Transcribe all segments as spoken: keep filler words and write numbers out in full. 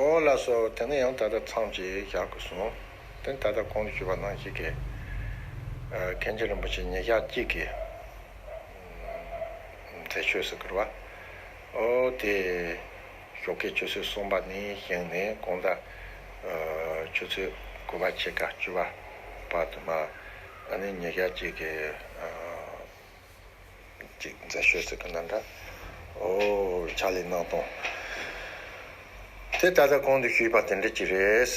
ཨོ་ལགས་སོ། དེ་ནས་ཡང་ད་ལྟ་མཚམས་ཅིག་བཞག་དགོས་སོང་། དེ་ནས་ད་ལྟ་གོང་དུ་ཞུས་པ་ནང་བཞིན་གྱི་ཨ་མཁན་ཆེན་རིན་པོ་ཆེ་ཉིས་བརྒྱ་གཅིག་གི་མཛད་ཆོས་ཟེར་གི་རེད་བ། ཨོ་དེ་ཞོགས་ཀའི་ཆུ་ཚོད་གསུམ་པ་ནས་བཞེངས་ནས་དགོང་དག་ཨ་ཆུ་ཚོད་དགུ་པ་ཕྱེད་ཀ་བཅུ་པ་བར་དུ་མ་ཨ་ནི་ཉིས་བརྒྱ་གཅིག་གི་ཨ་ཅིག་མཛད་ཤོས་ཟེར་གི་ན་འདྲ། ཨོ་ཕྱག་ལས་གནང་སྟངས་དེ་ད་ལྟ་གོང་དུ་ཞུས་པ་དེ་འདྲ་ཅིག་རེད།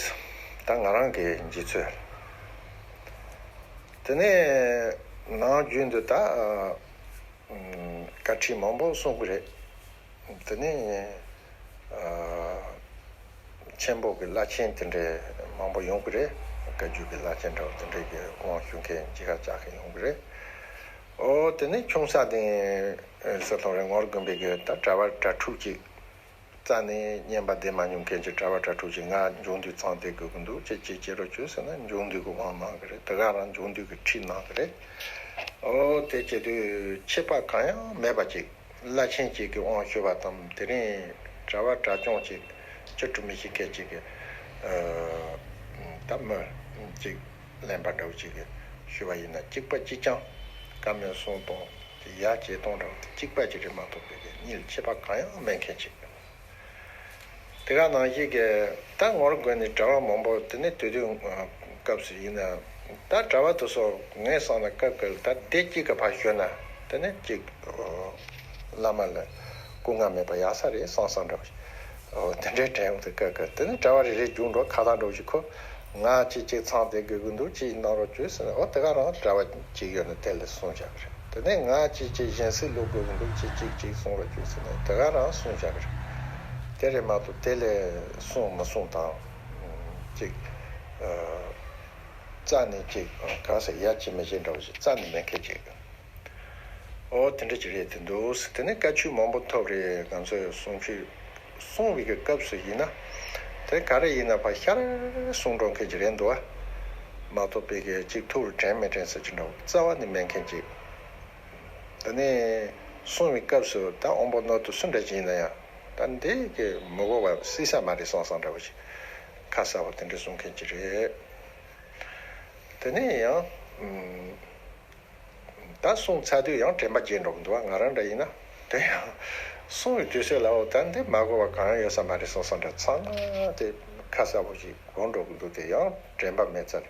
ད་ང་རང་གི་འཇིགས་ཚོད། དེ་ནས་ནམ་རྒྱུན་དུ་ད་ཨ་བཀའ་ཁྲིད་མང་པོ་གསུང་གི་རེད། དེ་ནས་ཨ་ཆེན་པོ་གི་བླ་ཆེན་དེ་འདྲའི་མང་པོ་ཡོང་གི་རེད། བཀའ་བརྒྱུད་ཀྱི་བླ་ཆེན་འདྲ་བོ་དེ་འདྲའི་གི་དབང་ཞུ་མཁན་མཇལ་ཁ་བཅར་མཁན་ཡོང་གི་རེད། ཨོ་དེ་ནས་ཆུང་ས་ནས་ཟེར་ཐོང་རེད། ངོར་དགོན་པའི་གི་ད་གྲྭ་བ་གྲྭ་ཕྲུག་ཅིག་རྩ་ནས་བསྙེན་པ་འདེབས་མ་མྱོང་མཁན་གྱི་གྲྭ་བ་གྲྭ་ཕྲུག་ཅིག་ང་འབྱུང་འདུས་ཚང་བསྡད་དགོས་ཀྱི་འདུག་ཅེས་ཅིག་བྱེད་རོགས་བྱོས་ཟེར་ན། འབྱུང་འདུས་ཀྱི་དབང་གནང་གི་རེད། དེ་ག་རང་འབྱུང་འདུས་ཀྱི་ཁྲིད་གནང་གི་རེད། ཨོ་དེ་བྱེད་དུས་ཆད་པ་གང་ཡང་མེད་པ་ཅིག་བླ་ཆེན་ཅིག་གིས་དབང་ཞུས་པ་དང་། དེ་རིང་གྲྭ་བ་གྲྭ་སྐྱོང་ཅིག་ཅི་སྒྲུབ་མི་ཤེས་མཁན་ཅིག་གིས་ཨ་ད་མི་ཅིག་གླེན་པ་འདྲ་བོ་ཅིག་གིས་ཞུས་པ་ཡིན་ན། གཅིག་པ་གཅིག་རྐྱང་བཀའ་མོལ་གསུང་སྟངས་ཀྱི་ཡ་བྱེད་སྟངས་འདྲ་བོ་དེ་གཅིག་པ་ཅིག་རེད་མ་གཏོགས་པའི་གི་གཉིས་ལ་ཆད་པ་གང་ཡང་མེད་མཁན་ཅིག་དེ་ག་ནང་བཞིན་གྱི་ད་ངོར་དགོན་ནས་གྲྭ་བ་མང་པོ་དེ་ནས་དུས་དུས་སྐབས་སུ་ཡིན་ན། ད་གྲྭ་བ་དེ་ཚོ་ངས་བསམ་ན་སྐབས་སྐབས་ལ་ད་སྡེ་གཅིག་གི་ཕར་ཞོན་ན་དེ་ནས་གཅིག་བླ་མ་ལ་སྐུ་ངལ་མེད་པ་ཡག་ས་རེད་བསམ་བསམ་འདྲ་བོ་ཞིག་ཨོ་དེ་འདྲའི་དྲན་ཡོང་དུས་སྐབས་སྐབས་དེ་ནས་གྲྭ་བ་རེ་རེ་རྒྱུགས་འགྲོ་ཁ་ཐག་འགྲོ་ཞིག་ཁོ། ང་གཅིག་གཅིག་ཚང་བསྡད་དགོས་ཀྱི་འདུག་ཅིག་གནང་རོགས་བྱོས་ཟེར་ན། ཨོ་དེ་ག་རང་གྲྭ་བ་གཅིག་ཡོད་ན་དེ་ལ་གསུང་བྱ་གི་རེད། དེ་ནས་ང་གཅིག་གཅིག་གཞན་སྲིད་ལུགས་དགོས་ཀྱི་འདུག་ཅིག་གཅིག་གཅིག་གསུང་རོགས་བྱོས་ཟེར་ན་དེ་ག་རང་གསུང་བྱ་གི་རེད། དེ་རེད་མ་གཏོགས་དེ་ལས་གསུང་མི་གསུང་དང་ཅིག་རྩ་ནས་ཅིག་ག་ཟེར་ཡ་བྱེད་མི་བྱེད་འདྲ་བོ་ཞིག་རྩ་ནས་མེད་མཁན་ཅིག་ཨོ་དེ་འདྲ་ཅིག་རེད་དེ་འདུག་དེ་ནས་བཀའ་ཆོས་མང་པོ་ཐོབ་རེད། ང་ཚོས་གསུང་ཆོས་གསུང་བའི་གི་སྐབས་སུ་ཡིན་ན། དེ་ག་རེ་ཡིན་ན་ཕར་ཤར་གསུང་འགྲོ་མཁན་ཅིག་རེད་འདུག་བ། མ་གཏོགས་པའི་གི་ཅིག་ཐུགས་ལ་དྲན་མི་དྲན་ཟེར་གྱི་འདྲ་བོ་རྩ་བ་ནས་མེད་མཁན་ཅིག་དེ་ནས་གསུང་བའི་སྐབས་སུ་ད་དབང་པོ་རྣོ་རྟུལ་སུ་འདྲ་ཅིག་ཡིན་ན་ཡང་ད་འདི་གི་མི་གོ་བ་སྲིད་ས་མ་རེད་བསམ་བསམ་འདྲ་བོ་ཞིག་ཁ་གསལ་པོ་དེ་འདྲ་གསུང་མཁན་ཅིག་རེད། དེ་ནས་ཡང་ཨུམ། ད་གསུང་ཚར་དུས་ཡང་དྲན་པ་བརྗེད་འགྲོ་གི་འདུག་བ། ང་རང་འདྲ་ཡིན་ན་དེ་ཡང་གསུང་བའི་དུས་ཚོད་ལ་འོ་ད་འདི་མ་གོ་བ་གང་ཡང་ཡོད་ས་མ་རེད་བསམ་བསམ་འདྲ་ཚང་མ་དེ་ཁ་གསལ་པོ་ཞིག་གོ་འགྲོ་གི་འདུག་དེ་ཡང་དྲན་པ་མེད་ཚར།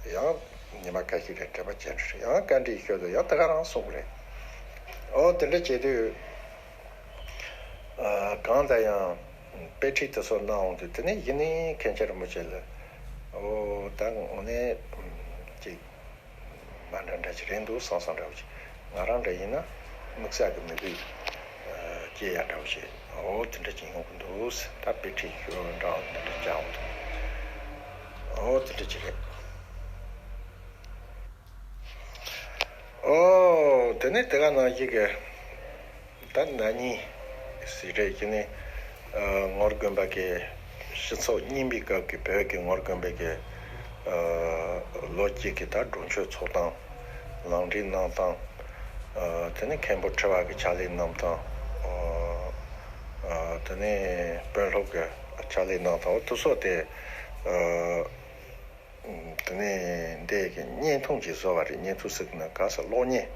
ཡང་ཉི་མ་ཁ་ཤས་རིང་དྲན་པ་བརྗེད་འགྲོ་རེད། ཡང་བཀའ་འདྲི་ཞུ་དུས་ཡང་དེ་ག་རང་གསུང་གི་རེད། ཨོ་དེ་འདྲ་བྱེད་དུས་གང་ལྟར་ཡང་དཔེ་ཁྲིད་དེ་ཚོ་གནང་འོང་དུས་དེ་ནས་གཞི་ནས་མཁན་ཆེན་རིན་པོ་ཆེ་ལ་ཨོ་ད་དངོས་གནས་ཅིག་མ་འདྲ་འདྲ་ཅིག་རེད་འདུག་བསམ་བསམ་འདྲ་བོ་ཅིག་ང་རང་འདྲ་ཡིན་ན་དམིགས་བསལ་གྱི་མོས་གུས་སྐྱེ་ཡ་འདྲ་བོ་ཞིག་ཨོ་དེ་འདྲ་ཅིག་ཡོང་གི་འདུག་ད་དཔེ་ཁྲིད་ཞུ་འདྲ་འདི་འདྲ་བྱ་འོང་དུས་ཨོ་དེ་འདྲ་ཅིག་རེད། ཨོ་དེ་ནས་དེ་ག་ནང་བཞིན་གྱི་ད་ན་ནིང་ཟེར་རེད། ཡིན་ནའི་ངོར་དགོན་པ་གི་སྤྱི་ཚོགས་རྙིང་པའི་སྐབས་ཀྱི་བོད་ཀྱི་ངོར་དགོན་པའི་གི་ལོ་གཅིག་གི་ད་སྒྲུབ་མཆོད་ཚོགས་སྟངས། ལམ་འབྲས་གནང་སྟངས། དེ་ནས་མཁན་པོ་ཁྲི་པ་གི་ཕྱག་ལས་གནང་སྟངས། དེ་ནས་དཔོན་སློབ་ཀྱི་ཕྱག་ལས་གནང་སྟངས། འོ་དེ་ཚོ་དེ་དེ་ནས་འདི་གི་བརྙན་ཐུང་ཅིག་བཟོ་བ་རེད། བརྙན་ཐུང་ཟེར་གི་ན་ག་ས་གློག་བརྙན།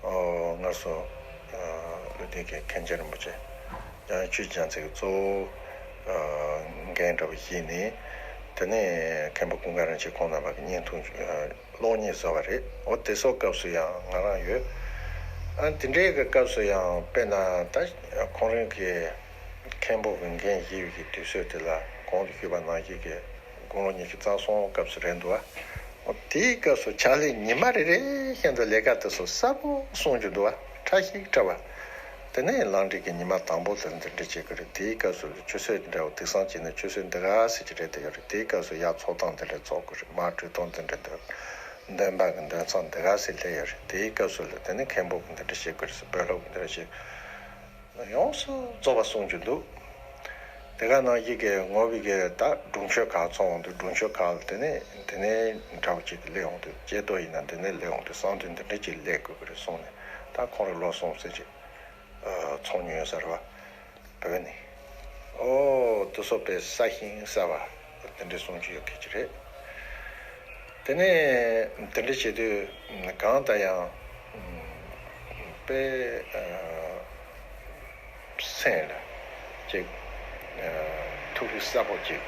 ཨོ་སྔར་སོ་ཨ་བློ་ལྡན་གྱི་མཁན་ཆེན་རིན་པོ་ཆེ་ཡང་ཆོས་ཀྱི་རྒྱལ་མཚན་གྱི་གཙོ་བོ་ཨ་འགན་འདྲ་བོ་བཞེས་ནས། དེ་ནས་མཁན་པོ་ཀུན་དགའ་རིན་ཆེན་ཁོང་རྣམ་པ་གི་བརྙན་ཐུང་ཨ་གློག་བརྙན་བཟོ་བ་རེད། འོ་དེ་ཚོ་སྐབས་སུ་ཡང་ང་རང་ཡོད། ཨ་དེ་འདྲའི་གི་སྐབས་སུ་ཡང་དཔེར་ན་ད་ཁོང་རང་གི་མཁན་པོ་གི་འགན་བཞེས་པའི་གི་དུས་ཚོད་དེ་ལ་གོང་དུ་ཞུས་པ་ནང་བཞིན་གྱི་དགུང་ལོ་ཉི་ཤུ་རྩ་གསུམ་སྐབས་སུ་རེད་འདུག་བ། དེའི་སྐབས་སུ་ཕྱག་ལས་ཉི་མ་རེ་རེ་བཞིན་དུ་ལས་ཀ་དེ་ཚོ་གསལ་པོ་གསུང་རྒྱུ་འདུག་བ། ཕྲ་ཞིབ་ཕྲ་བ། དེ་ནས་ལམ་འབྲས་ཀྱི་ཉི་མ་དང་པོ་དེར་འདི་འདྲ་བྱེད་དགོས་རེད། དེའི་སྐབས་སུ་ཆུ་ཚོད་འདྲ་བོ་དེང་སང་བྱས་ན་ཆུ་ཚོད་འདི་ག་ཟེར་གྱི་རེད་དེ་ཡོད་རེད། དེའི་སྐབས་སུ་ཡར་ཚོགས་སྟངས་འདི་འདྲ་ཚོགས་དགོས་རེད། མར་གྲོས་སྟངས་འདི་འདྲ་འདུག་འདོན་པ་གི་འདོན་སྟངས་འདི་ག་ཟེར་སླེབས་ཡོད་རེད། དེའི་སྐབས་སུ་ལ་དེ་ནས་མཁན་པོ་གི་འདི་འདྲ་བྱེད་དགོས་རེད། དཔོན་སློབ་གི་འདི་འདྲ་བྱེད། ཡོངས་སུ་རྫོགས་པ་གསུང་རྒྱུ་འདུག་དེ་ག་ནང་བཞིན་གྱི་ངོ་བོའི་གི་ད་སྒྲུབ་མཆོད་ཁག་ཚོགས་འོང་དུས་སྒྲུབ་མཆོད་ཁག་ལ་དེ་ནས་དེ་ནས་འདྲ་བོ་ཅིག་སླེབས་འོང་དུས། ཆེ་བསྟོད་ཡིན་ན་དེ་ནས་སླེབས་འོང་དུས། གསང་འདུས་འདི་འདྲ་ཅིག་སླེབས་དགོས་ཀྱི་རེད་གསུངས་ནས། ད་ཁོང་རང་ལོ་གསུམ་ཙམ་ཅིག་ཚོགས་མྱོང་ཡོད་ས་རེད་བ། བོད་ནས། ཨོ་དེ་སོགས་པའི་སྲ་ཞིང་སྲ་བ་དེ་འདྲའི་གསུང་རྒྱུ་ཡོད་མཁན་ཅིག་རེད། དེ་ནས་དེ་འདྲ་བྱེད་དུས་གང་ལྟར་ཡང་དཔེ་སེམས་ལ་ཅིག་ཐུགས་རིག་གསལ་པོ་ཅིག་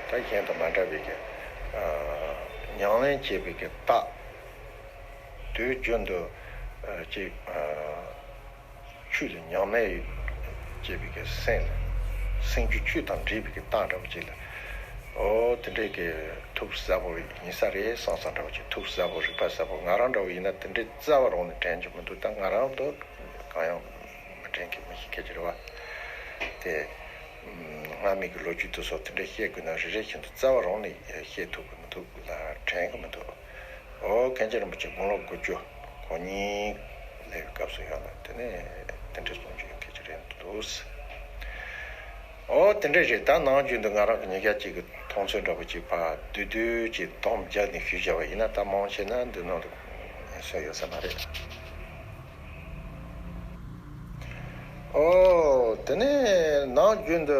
ད་གཞན་དང་མ་འདྲ་བའི་གི་ཉམས་ལེན་བྱེད་པའི་གི་རྟགས། དུས་རྒྱུན་དུ་ཅིག་ཆོས་ལ་ཉམས་ལེན་བྱེད་པའི་གི་སེམས་ལ། སེམས་རྒྱུད་ཆོས་དང་འདྲེས་པའི་གི་རྟགས་འདྲ་བོ་ཅིག་ལ། ཨོ་དེ་འདྲའི་གི་ཐུགས་གསལ་པོ་ཡིན་ས་རེད་བསམ་བསམ་འདྲ་བོ་ཅིག་ཐུགས་གསལ་པོ་རིག་པ་གསལ་པོ། ང་རང་འདྲ་བོ་ཡིན་ན་དེ་འདྲའི་རྩ་བ་རང་ནས་དྲན་གྱི་མི་འདུག་ད་ང་རང་འདུག་གང་ཡང་མི་དྲན་གྱི་མི་ཤེས་མཁན་ཅིག་རེད་བ། དེ་སྔ་མའི་གི་ལོ་རྒྱུས་དེ་ཚོ་དེ་འདྲ་བཤད་དགོས་ན་རེ་རེ་བཞིན་དུ་རྩ་བ་རང་ནས་བཤད་ཐུབ་ཀྱི་མི་འདུག་ལ་དྲན་གྱི་མི་འདུག་ཨོ་མཁན་ཆེན་རིན་པོ་ཆེ་དགུང་ལོ་དགུ་བཅུ་གོ་གཉིས་སླེབས་པའི་སྐབས་སུ་ཡོང་ལ་དེ་ནས་དེ་འདྲའི་གསུང་རྒྱུ་ཡོད་མཁན་ཅིག་རེད་འདུག་ཨོ་དེ་འདྲ་རེད། ད་ནམ་རྒྱུན་དུ་ང་རང་གི་ཉིན་ཞག་གཅིག་གི་མཐོང་ཚུལ་འདྲ་པོ་ཅིག་ཕར་བསྡུས་བསྡུས་ཅིག་སྡོམ་རྒྱག་ནས་ཞུས་བྱ་བ་ཡིན་ན་ད་མང་ཆེ་ན་འདི་ནང་དུ་སོན་ཡོད་ས་མ་རེད། ཨོ་དེ་ནས་ནམ་རྒྱུན་དུ་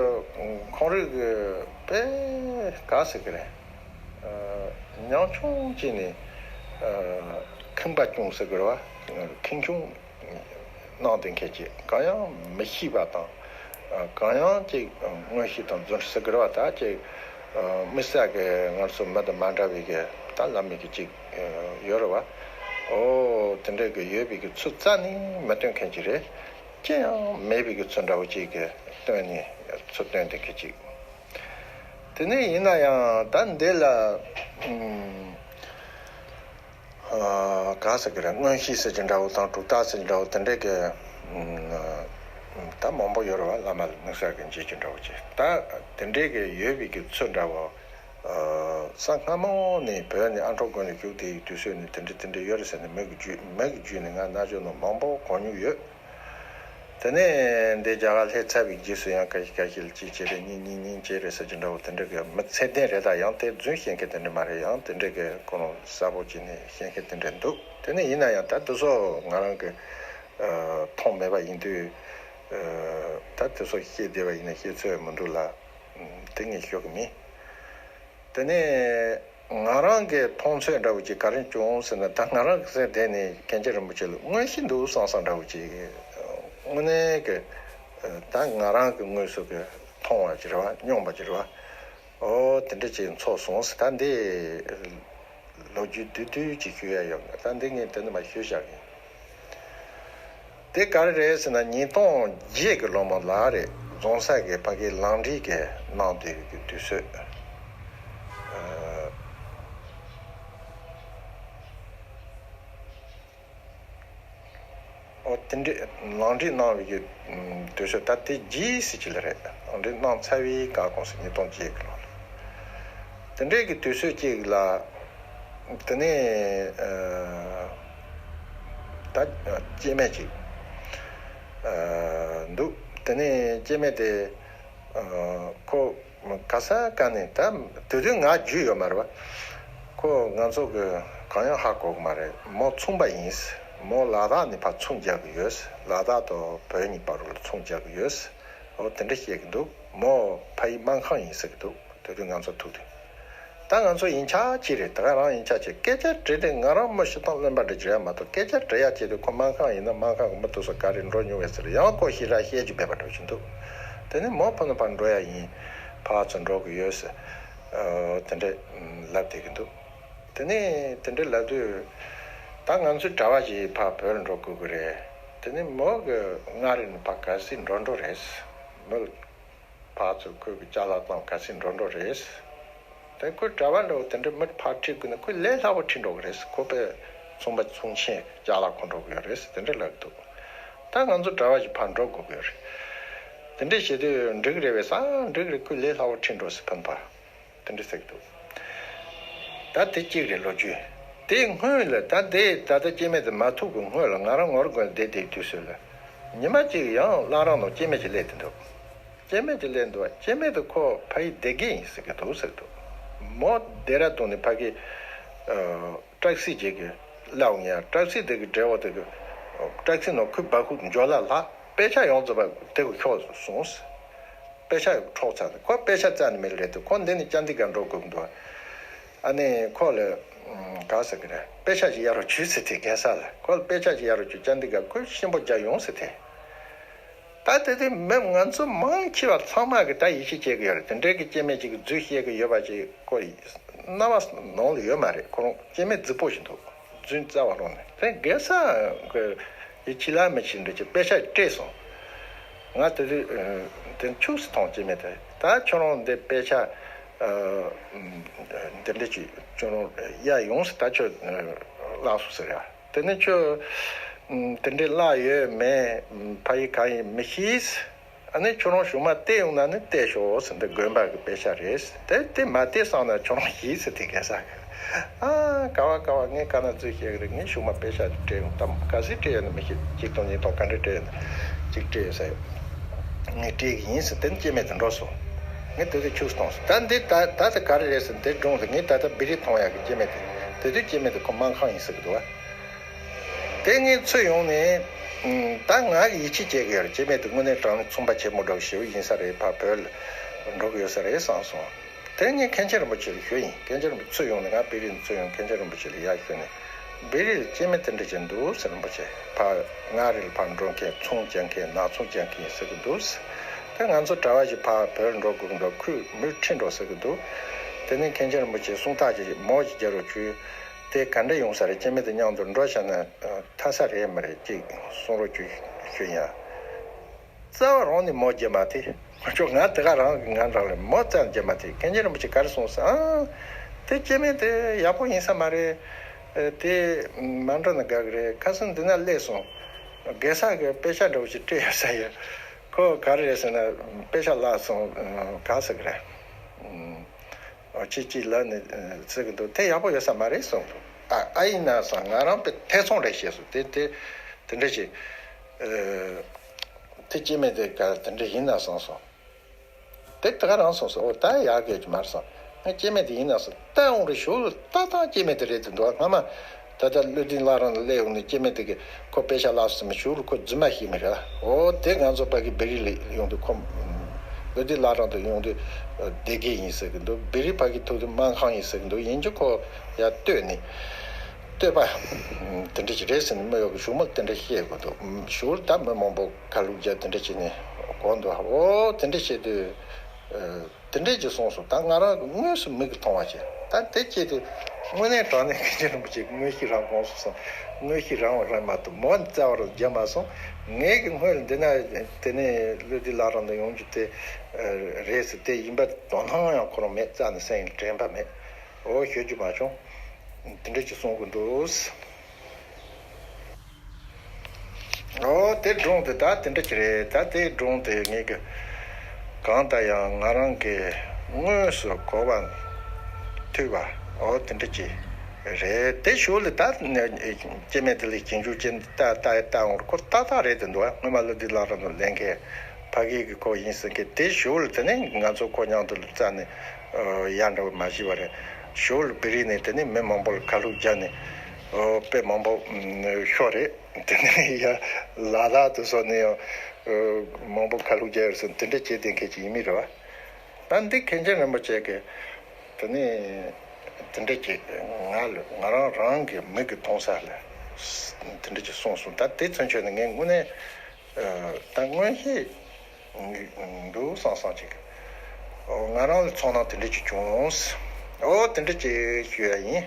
ཁོང་རང་གི་དཔེ་ག་ཟེར་གི་རེད། ཉམ་ཆུང་ཅིག་ནས་ཁེངས་པ་སྐྱུང་ཟེར་དགོས་རེད་བ། ཁེངས་སྐྱུང་གནང་བསྡད་མཁན་ཅིག་གང་ཡང་མི་ཤེས་པ་དང་། གང་ཡང་ཅིག་མངོན་ཤེས་དང་རྫུ་འཕྲུལ་ཟེར་དགོས་རེད་བ། ད་ཅིག་དམིགས་བསལ་གྱི་ང་ཚོ་མི་དང་མ་འདྲ་བའི་གི་ད་བླ་མེད་ཀྱི་ཅིག་ཡོད་རེད་བ། ཨོ་དེ་འདྲ་གི་ཡོད་པའི་གི་ཚུལ་རྩ་ནས་མི་སྟོན་མཁན་ཅིག་རེད། ཅི་ཡང་མེད་པའི་གི་ཚུལ་འདྲ་བོ་ཅིག་གི་སྟོན་ནས་ཚུལ་སྟོན་བསྡད་མཁན་ཅིག་དེ་ནས་ཡིན་ན་ཡང་ད་འདི་ལ་ཨ་ག་ཟེར་གི་རེད། མངོན་ཤེས་ཟེར་གྱི་འདྲ་བོ་དང་གྲུབ་རྟགས་ཟེར་གྱི་འདྲ་བོ་དེ་འདྲའི་གི་ཨ་ད་མང་པོ་ཡོད་རེད་བ། བླ་མ་ལ་དམིགས་བསལ་གྱི་འབྱེད་རྒྱུ་འདྲ་བོ་ཅིག་ད་དེ་འདྲའི་གི་ཡོད་པའི་གི་ཚུལ་འདྲ་བོ། ཨ་གསང་སྔ་མོ་ནས་བོད་ནས་ཨ་འབྲུག་དགོན་ལ་བཞུགས་དེའི་དུས་ཚོད་ནས་དེ་འདྲ་དེ་འདྲ་ཡོད་རེད་ཟེར་ནས་མི་གི་རྒྱུད་མི་གི་རྒྱུད་ནས་ང་རྣ་ཅོ་ནང་མང་པོ་གོ་མྱོང་ཡོད། དེ་ནས་འདི་རྒྱ་གར་སླེབས་ཚར་བའི་རྗེས་སུ་ཡང་ཁ་ཤས་ཁ་ཤས་ལ་ཅི་བྱེད་རེད། གཉིས་གཉིས་གཉིས་བྱེད་རེད་ཟེར་གྱི་འདྲ་བོ་དེ་འདྲ་གི་མི་ཚད་ལྡན་རེད། ད་ཡང་དེ་རྫུན་བཤད་མཁན་དེ་འདྲ་མ་རེད། ཡང་དེ་འདྲ་གི་ཁོ་རང་གསལ་པོ་བྱས་ནས་བཤད་མཁན་དེ་འདྲ་འདུག་དེ་ནས་ཡིན་ན་ཡང་ད་དེ་ཚོ་ང་རང་གི་ཨ་མཐོང་མེད་པ་ཡིན་དུས། ཨ་ད་དེ་ཚོ་བཤད་བསྡད་པ་ཡིན་ན་བཤད་ཚོད་མི་འདུག་ལ། ཨ་དེ་ངས་ཤོད་གི་མིན། དེ་ནས་ང་རང་གི་མཐོང་ཚོད་འདྲ་བོ་ཅིག་ག་རེ་བྱུང་ཟེར་ན། ད་ང་རང་གི་སེམས་གཏིང་ནས་མཁན་ཆེན་རིན་པོ་ཆེ་ལ་མངོན་ཤེས་འདུག་བསམ་བསམ་འདྲ་བོ་ཅིག་དངོས་གནས་ཀྱི་ད་ང་རང་གི་དངོས་སུ་གི་མཐོང་བ་ཅིག་རེད་བ། མྱོང་བ་ཅིག་རེད་བ། ཨོ་དེ་འདྲ་ཅིག་ཚོར་སོང་ཟེར། ད་འདི་ལོ་རྒྱུས་བསྡུས་བསྡུས་ཅིག་ཞུ་ཡ་ཡོད། ད་འདི་ངས་དེ་ནས་མར་ཞུས་བཞག་གི་ཡིན། དེ་ག་རེ་རེད་ཟེར་ན། ཉིས་སྟོང་བརྒྱད་ཀྱི་ལོ་མ་ལ་རེད། རྫོང་སར་གྱི་ཕ་གིའི་ལང་ཀྲི་གི་གནང་དུས་ཀྱི་དུས་ཚོད། ཨ་ཨོ་དེ་འདྲའི་ལང་ཀྲི་གནང་བའི་གི་དུས་ཚོད་ད་དེ་རྗེས་སུ་ཅིག་ལ་རེད། ལང་ཀྲི་གནང་ཚར་བའི་ག་གོང་སུ་ཉིས་སྟོང་བརྒྱད་ཀྱི་ལོ་ལ། དེ་འདྲའི་གི་དུས་ཚོད་ཅིག་ལ། དེ་ནས་ཨ་ད་སྐྱེ་དམན་ཅིག་ཨ་འདུག་དེ་ནས་སྐྱེ་དམན་དེ་ཨ་ཁོ་ག་ས་ག་ནས། ད་དེ་དུས་ང་རྒྱུས་ཡོད་མ་རེད་བ། ཁོ་ང་ཚོ་གི་གང་ཡང་ཧ་གོ་གི་མ་རེད། མོ་ཚོང་པ་ཡིན། མོ་ལ་དྭགས་ནས་ཕར་ཚོང་རྒྱག་གི་ཡོད། ལ་དྭགས་དང་བོད་གཉིས་བར་ལ་ཚོང་རྒྱག་གི་ཡོད། འོ་དེ་འདྲ་བཤད་ཀྱི་འདུག་མོ་ཕ་ཡུལ་སྨར་ཁམས་ཡིན་ཟེར་གྱི་འདུག་དེ་དུས་ང་ཚོ་ཐུག་དུས། ད་ང་ཚོ་ཡིན་ཆ་གཅིག་རེད། ད་ག་རང་ཡིན་ཆ་གཅིག་སྐད་ཆ་དྲིས་དུས་ང་རང་མི་ཤི་སྟངས་རློན་པ་འདྲ་བྱེད་ཡ་མ་གཏོགས། སྐད་ཆ་དྲི་ཡ་བྱེད་དུས་ཁོ་སྨར་ཁམས་ཡིན་ན་སྨར་ཁམས་ཀྱི་མི་དེ་ཚོ་ག་རེ་འགྲོ་མྱོང་བས་ཟེར་ཡང་ཁོ་ཞེ་དྲག་བཤད་རྒྱུ་མེད་པ་འདྲ་བྱུང་འདུག་དེ་ནས་མོ་ཕ་ནུ་ཕར་འགྲོ་ཡ་ཡིན། ཕར་ཚུར་འགྲོ་གི་ཡོད་ཟེར། ཨ་དེ་འདྲ་ལབ་བསྡད་ཀྱི་འདུག་དེ་ནས་དེ་འདྲ་ལབ་དུས་ད་ང་ཚོའི་གྲྭ་པ་ཞིག་ཕར་བོད་ལ་འགྲོ་དགོས་ཀྱི་རེད། དེ་ནས་མོ་གི་མངའ་རིས་ནས་ཕར་གལ་སྲིད་འགྲོ་འགྲོ་རེད། མི་ཕར་ཚུར་ཁོས་གི་ཅ་ལག་བཏང་གལ་སྲིད་འགྲོ་འགྲོ་རེད། དེ་ཁོས་གྲྭ་པ་འདྲ་བོ་དེ་འདྲ་མི་ཕར་ཁྲིད་དགོས་ན་ཁོས་ལས་སླ་པོ་ཁྲིད་འགྲོ་གི་རེད། ཁོ་པས་ཚོང་པ་ཚོང་ཆེན་ཅ་ལག་མཁོ་འགྲོ་གི་ཡོད་རེད། དེ་འདྲ་ལབ་འདུག་ད་ང་ཚོ་གྲྭ་པ་ཞིག་ཕར་འགྲོ་དགོས་ཀྱི་ཡོད་རེད། དེ་འདྲ་བྱེད་དུས་འགྲིག་གི་རེད་པས། ས་འགྲིག་གི་རེད། ཁོས་ལས་སླ་པོ་ཁྲིད་འགྲོ་ཟེར་ཕན་པ། དེ་འདྲ་ཟེར་གྱི་འདུག་ད་དེ་གཅིག་རེད་ལོ་རྒྱུས། དེའི་སྔོན་ལ་ད་དེ་ད་ལྟ་སྐྱེ་དམན་དེ་མ་ཐུག་གི་སྔོན་ལ་ང་རང་ངོར་དགོན་བསྡད་དེའི་དུས་ཚོད་ལ། ཉི་མ་གཅིག་ཡང་བླ་བྲང་ནང་སྐྱེ་དམན་ཅིག་སླེབས་ཏེ་འདུག་སྐྱེ་དམན་ཅིག་སླེབས་འདུག་སྐྱེ་དམན་དེ་ཁོ་ཕ་ཡུལ་སྡེ་དགེ་ཡིན་ཟེར་གྱི་འདུག་ཟེར་གྱི་འདུག་མོ་ལྡེ་ར་ལྡུན་ནས་ཕ་གི་ཨ་ཊེག་སི་ཅིག་གི་གླ་འོང་ཡ། ཊེག་སི་དེ་གི་ཌ་རའི་ཝར་དེ་གི་ཊེག་སི་ནང་ཁོའི་བ་ཁུག་འཇོག་ལ་ལྷག་དཔེ་ཆ་ཡོངས་རྫོགས་པ་དེ་གི་ཤོར་སོང་ཟེར། པེ་ཤག་འཕྲོག་ཚར་ནས་ཁོ་པེ་ཤག་རྩ་ནས་མེད་རེད་དེ། ཁོ་འདི་ནས་ཅན་དི་གར་འགྲོ་དགོས་འདུག། ཨ་ནི་ཁོ་ལ་ག་ཟེར་གི་རེད། པེ་ཤག་ཅིག་གཡར་རོགས་བྱོས་ཟེར་དེ། རྒྱལ་ས་ལ་ཁོ་ལ་པེ་ཤག་ཅིག་གཡར་རོགས་བྱོས། ཅན་དི་གར་ཁོས་ཤེས་པོ་རྒྱག་ཡོང་ཟེར་དེ། ད་དེ་དུས་མི་ང་ཚོ་མང་ཆེ་བ་ཚང་མ་གི་ད་ཡིད་ཆེས་བྱེད་གི་ཡོད་རེད། དེ་འདྲའི་གི་སྐྱེ་དམན་ཅིག་གི་རྫུན་བཤད་གི་ཡོད་པ་ཅིག་ཁོ་རྣ་བ་ནང་ལ་ཡོད་མ་རེད། ཁོ་རང་སྐྱེ་དམན་རྫིག་པོ་ཞིག་འདུག། རྫུན་རྩ་བ་རང་ནས། དེ་རྒྱལ་ས་གི་ཡིད་ཆེས་ལ་མི་ཆེས་འདྲ་ཅིག་པེ་ཤག་སྤྲད་སོང་། ང་དེ་དུས་དེ་ཕྱུགས་སུ་མཐོང་། སྐྱེ་དམན་དེ། ད་ཁྱོད་རང་འདི་པེ་ཤག་འདི་འདྲ་ཅིག་ཁྱོད་རང་གཡར་ཡོང་ཟེར། ད་ཁྱོད་བརླག་སོང་ཟེར་ཡ། དེ་ནས་ཁྱོད་དེ་འདྲའི་བརླག་ཡོད་མེད་ཕ་ཡུལ་གང་ཡིན་མི་ཤེས། ཨ་ནི་ཁྱོད་རང་གཞུག་མ་བལྟས་ཡོང་ན་ནི་བལྟས་ཤོག་ཟེར། འདི་དགོན་པ་གི་པེ་ཤག་རེད། དེ་དེ་མ་བལྟས་སོང་ན་ཁྱོད་རང་ཤེས་ཟེར། དེ་ག་ས་གི། ཨ་ག་བ་ག་བ། ངས་ག་ན་རྫུན་བཤད་གི་རེད། ངས་གཞུག་མ་པེ་ཤག་སྤྲད་ཡོང་། གཏམ་ག་ཚོད་སྤྲད་ཡོད་ན་མི་ཤེས། གཅིག་སྟོང་གཉིས་སྟོང་ག་འདྲ་སྤྲད་ཡོད་ན་གཅིག་སྤྲད་ཡོད་ས་ཡོད། ངས་སྤྲད་གི་ཡིན་ཟེར། དེ་ནས་སྐྱེ་དམན་དེ་འགྲོ་སོང་། ངས་དེ་དུས་ཁྱུག་ཙམ་གཏོང་སོང་། ད་འདི་ད་ད་དེ་ག་རེ་རེད་ཟེར། འདི་སྒྲུང་དེ་ངས་ད་ལྟ་བི་རི་མཐོང་ཡག་གི་སྐྱེ་དམན་དེ། དེ་དུས་སྐྱེ་དམན་དེ་ཁོ་སྨར་ཁམས་ཡིན་ཟེར་གི་འདུག་བ། དེ་ངས་ཚུར་ཡོང་ནས་ད་ང་གི་ཡིད་ཆེས་བྱེད་གི་ཡོད་རེད། སྐྱེ་དམན་དེ་དངོས་གནས་དྲང་གནས་ཚོང་པ་ཆེན་མོ་འདྲ་བོ་ཞེ་པོ་ཡིན་ས་རེད། ཕར་བོད་ལ་འགྲོ་གི་ཡོད་ས་རེད་བསམ་སོང་། དེ་ངས་མཁན་ཆེན་རིན་པོ་ཆེ་ལ་ཞུས་ཡིན། མཁན་ཆེན་རིན་པོ་ཚུར་ཡོང་ནས། ང་བི་རི་ནས་ཚུར་ཡོང་། མཁན་ཆེན་རིན་པོ་ཆེ་ལ་ཡར་ཞུས་ནས། བི་རི་ལ་སྐྱེ་དམན་དེ་འདྲ་ཅིག་འདུག་ཟེར། རིན་པོ་ཆེ། ཕར་མངའ་རིས་ལ་ཕར་འགྲོ་མཁན། ཚོང་རྒྱག་མཁན། ནག་ཚོང་རྒྱག་མཁན་ཡིན་ཟེར་གི་འདུག། དེ་ང་ཚོ་གྲྭ་བ་ཞིག་ཕར་བོད་འགྲོ་དགོས་འདུག། ཁོས་མི་ཁྲིད་འགྲོ་ཟེར་གི་འདུག། དེ་ནས་མཁན་ཆེན་རིན་པོ་ཆེ་གསུང་ཐག་ཅིག་མོ་ཞིག་རྒྱག་རོགས་བྱོས། དེ་ག་འདྲ་ཡོང་ས་རེད། སྐྱེ་དམན་དེ་མཉམ་དུ་འགྲོ་བྱས་ན་ཐར་ས་རེད་མ་རེད། ཅིག་གསུང་རོགས་བྱོས་ཞུས་ཡིན། རྩ་བ་རང་ནས་མོ་རྒྱབ་མ་ཐེ། ང་ཚོ་ང་དེ་ག་རང་གི་ང་རང་ལ་མོ་རྩ་ནས་རྒྱབ་མ་ཐེ། མཁན་ཆེན་རིན་པོ་ཆེ་ག་རེ་གསུངས་སོང་། ཨང་། དེ་སྐྱེ་དམན་དེ་ཡག་པོ་ཡིན་ས་མ་རེད། ཨ། དེ་མ་འགྲོ་ན་དགའ་གི་རེད། ཁ་སང་འདི་ན་སླེབས་སོང་། རྒྱལ་ས་གི་པེ་ཤག་འདྲ་བོ་ཞིག་སྤྲད་ཡོད་ས་ཡོད། ཁོ་ག་རེ་རེད་ཟེར་ན། པེ་ཤག་བརླག་སོང་། ཨ། ག་ཟེར་གི་རེད། ཨ། ཁྱེད་ཀྱིས་ལབ་ནས་ཟེར་གི་འདུག། དེ་ཡག་པོ་ཡོད་ས་མ་རེད་གསུངས་འདུག། ཨ། ཨ་ཡིན་ན་བསམ། ང་རང་དཔེ་ཐེ་ཚོམ་རེ་བྱས་སོང་། དེ་དེ་དེ་འདྲ་ཞིག། ཨ། དེ་སྐྱེ་དམན་དེ་ག་དེ་འདྲ་ཡིན་ན་བསམ་སོང་། དེ་དེ་ག་རང་སོང་སོང་། འོ་ད་ཡག་གི་མ་རེད་བསམ། ང་སྐྱེ་དམན་དེ་ཡིན་ན་བསམ། ད་འོང་རེ་ཞོར་ལ་ཏག་ཏག་སྐྱེ་དམན་དེ་རེད་དེ་འདུག། སྔ་མ་ད་ལྟ་བློ་ལྡན་བླ་བྲང་ལ་སླེབས་ཡོང་ནས་སྐྱེ་དམན་དེ་གི་ཁོ་པེ་ཤག་བརླགས་སོང་མི་ཞོར་ལ་ཁོ་རྫུན་མ་བཤད་མི་རེད། འོ་དེ་ང་ཚོ་ཕ་གི་བི་རི་ལ་ཡོང་དུས་ཁོ་བློ་ལྡན་བླ་བྲང་དུ་ཡོང་དུས་སྡེ་དགེ་ཡིན་ཟེར་གི་འདུག། བི་རི་ཕ་གི་ཐུག་དུས་སྨར་ཁམས་ཡིན་ཟེར་གི་འདུག། ཡིན་རྒྱུ་ཁོ་ཡར་ལྟོས་ནས། བསྟོད་པ་དེ་འདྲ་ཞིག་རེད་ཟེར་ནས་མི་ཡོག་གི་གཞུག་མ་དེ་འདྲ་བཤད་དགོས་འདུག། གཞུག་ལ་ད་མི་མང་པོ་ཁ་ལུག་རྒྱག་དེ་འདྲ་བྱས་ནས་གོ་འདུག། འོ་དེ་འདྲ་བཤད་དུས། ཨ། དེ་འདྲ་ཅིག་གསུངས་སོང་། ད་ང་རང་གི་དངོས་སུ་མིག་གིས་མཐོང་བ་བྱས། ད་དེ་བྱས་དུས་དངོས་གནས་དྲང་གནས་མཁན་ཆེན་རིན་པོ་ཆེ་མངོན་ཤེས་རང་དགོངས་སུ་གསུངས། མངོན་ཤེས་རང་རང་མ་གཏོགས་མོ་རྩ་བ་རང་རྒྱབ་མ་སོང་། ངས་གི་སྔོན་ལ་འདི་ན་དེ་ནས་བློ་ལྡན་བླ་བྲང་དུ་ཡོང་རྒྱུ་དེ་རེད་ཟེར། དེ་ཡིན་པ་དོ་སྣང་ཡང་ཁོ་རང་མེད། རྩ་ནས་སེམས་དྲན་པ་མེད། འོ་ཤོད་རྒྱུ་མ་བྱུང་། དེ་འདྲ་ཅིག་གསུང་གི་འདུག། འོ་དེ་སྒྲུང་དེ་ད་དེ་འདྲ་ཅིག་རེད། ད་དེ་སྒྲུང་དེ་ངེད་ཀྱི་གང་ལྟར་ཡང་ང་རང་གིས་དངོས་སུ་གོ་བ་ཐོས་པ། འོ་དེ་འདྲ་ཅིག་རེད། དེ་གཞུག་ལ་ད་སྐྱེ་དམན་དེ་ལ་ཞིབ་འཇུག་བྱས་ནས་ལྟ་ལྟ་ལྟ་འོང་ཁོ་ཏག་ཏག་རེད་དེ་འདུག། སྔོན་མ་བློ་ལྡན་བླ་བྲང་དུ་སླེབས་མཁན་ཕ་གི་གི་ཁོ་ཡིན་ཟེར་མཁན་དེ། གཞུག་ལ་དེ་ནས་ང་ཚོ་ཁོ་མཉམ་དུ་རྩ་ནས་ཡར་འདྲ་བོ་མ་ཤེས་པ་རེད། གཞུག་ལ་བི་རི་ནས་དེ་ནས་མི་མང་པོ་ལ་ཁ་ལུག་རྒྱག་ནས་དཔེ་མང་པོ་ཤོར་རེད། དེ་ནས་ཡ་ལ་དྭགས་དེ་ཚོ་ནས་ཡང་མང་པོ་ཁ་ལུག་རྒྱག་ཡོད་ཟེར། དེ་འདྲ་བྱས་བསྡད་མཁན་ཅིག་ཡིན་མིན་རེད་བ། ད་འདི་མཁན་ཆེན་རིན་པོ་ཆེ་གིས་དེ་ནས་དེ་འདྲ་ཅིག་ང་ལ་ང་རང་རང་གི་མིག་གིས་མཐོང་ས་ལ་དེ་འདྲ་ཅིག་གསུངས་སོང་། ད་དེ་ཚུན་ཆད་ནས་ངས་དངོས་གནས་ད་མངོན་ཤེས་འདུག་བསམ་བསམ་ཅིག། ཨོ་ང་རང་ལ་ཚོར་སྣང་དེ་འདྲ་ཅིག་བྱུང་། ཨོ་དེ་འདྲ་ཅིག་ཞུ་ཡ་ཡིན།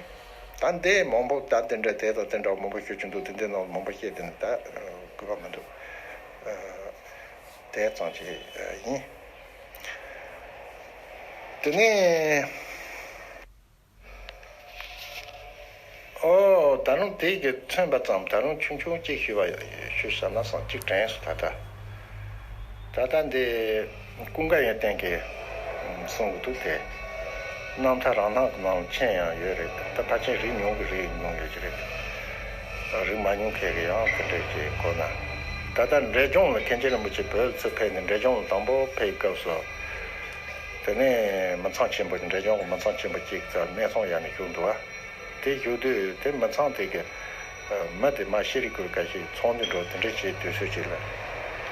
ད་འདི་མང་པོ་ད་དེ་འདྲ་དེ་དང་དེ་འདྲ་མང་པོ་ཞུ་རྒྱུ་འདུག། དེ་འདྲའི་ནང་མང་པོ་བཤད་དེ་ནི་ད་དགོས་པ་མི་འདུག། དེ་ཙམ་ཅིག་ཡིན། དེ་ནས། ཨོ། ད་རུང་དེ་གི་མཚོན་པ་ཙམ་ད་རུང་ཆུང་ཆུང་གཅིག་ཞུས་པ་ཞུས་བསམ་ན་བསམ། གཅིག་དྲན་སོང་། ད་ལྟ་ད་ལྟ་འདི་ཀུན་དགའ་ཡོན་ཏན་གྱིས་གསུང་གི་འདུག་སྟེ། རྣམ་ཐར་རང་སྣང་གི་ནང་ལ་མཆན་ཡང་ཡོད་རེད། ད་ཕལ་ཆེར་རིག་མྱོང་གི་རིག་མྱོང་ཡོད་ཀྱི་རེད། རིག་མ་མྱོང་མཁན་གྱིས་ཡང་དེ་འདྲ་ཅིག་གོ་ན། ད་ལྟ་འབྲས་ལྗོངས་ལ་མཁན་ཆེན་རིན་པོ་ཆེ་བོད་ལ་ཚུར་ཕེབས་ནས་འབྲས་ལྗོངས་ལ་དང་པོ་ཕེབས་སྐབས་སུ། དེ་ནས་མི་ཚང་ཆེན་པོ། འབྲས་ལྗོངས་ཀྱི་མི་ཚང་ཆེན་པོ་གཅིག་ཙམ་གནས་ཚང་ཡར་ནས་བཞུགས་འདུག་བ། དེ་བཞུགས་དུས་དེ་མི་ཚང་དེ་གི་མི་དེ་མར་ཤེས་རིག་སྐོར་འགའ་ཞིག་ཚོགས་འདུ་འགྲོ་དེ་འདྲ་བྱེད་དུས་ཚོད་ཅིག་ལ།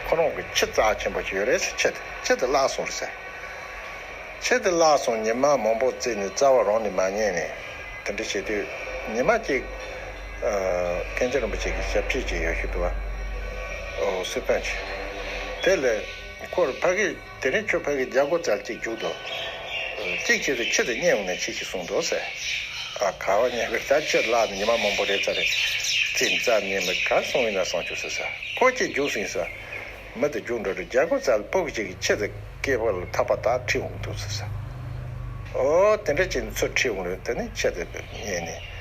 ཁོ་རང་གི་ཁྱི་རྩ་ཆེན་པོ་ཞིག་ཡོད་རེད་ཟེར། ཁྱི་དེ་ཁྱི་དེ་བརླག་སོང་རེད་ཟེར། ཁྱི་དེ་བརླག་སོང་། ཉི་མ་མང་པོ་བརྩིས་ནས་རྩ་བ་རང་ནས་མ་རྙེད་ནས། དེ་འདྲ་བྱེད་དུས་ཉི་མ་གཅིག་ཨ། མཁན་ཆེན་རིན་པོ་ཆེ་གི་ཞབས་ཕྱི་ཅིག་ཡོད་ཤི་འདུག་བ། ཨོ། སི་པན་ཆེ། དེ་ལས་ཁོར་ཕ་གི་དེ་རིང་ཁྱོད་ཕ་གི་རྒྱ་སྒོ་བཙལ་གཅིག་རྒྱུགས་དང་། གཅིག་བྱས་ཏེ་ཁྱི་དེ་རྙེད་འོང་ནས་ཁྱི་ཞིག་གསུངས་འདུག་ཟེར། ཨ། ག་བ་རྙེད་པའི། ད་ཁྱི་བརླག་ནས་ཉི་མ་མང་པོ་རེད་ཚར་རེད། ཙིན་ཙ་རྙེད་མི་ག་སོང་ཡིན་ན་སོང་ཆོག་ཟེར་ཟེར། ཁོ་ཁྱི་རྒྱུགས་ཟིན་ཟེར། མི་དེ་རྒྱུགས་འགྲོ་རེད། རྒྱ་སྒོ་བཙལ། ཕ་གི་ཅིག་གིས་ཁྱི་དེ་སྐེད་པ་ལ་ཐག་པ་བཏགས་ཁྲིད་འོང་འདུག་ཟེར་ཟེར། ཨོ། དེ་འདྲ་བྱས་ནས་ཚུར་ཁྲིད་འོང་རེད། དེ་ནས་ཁྱི་དེ་རྙེད་ནས།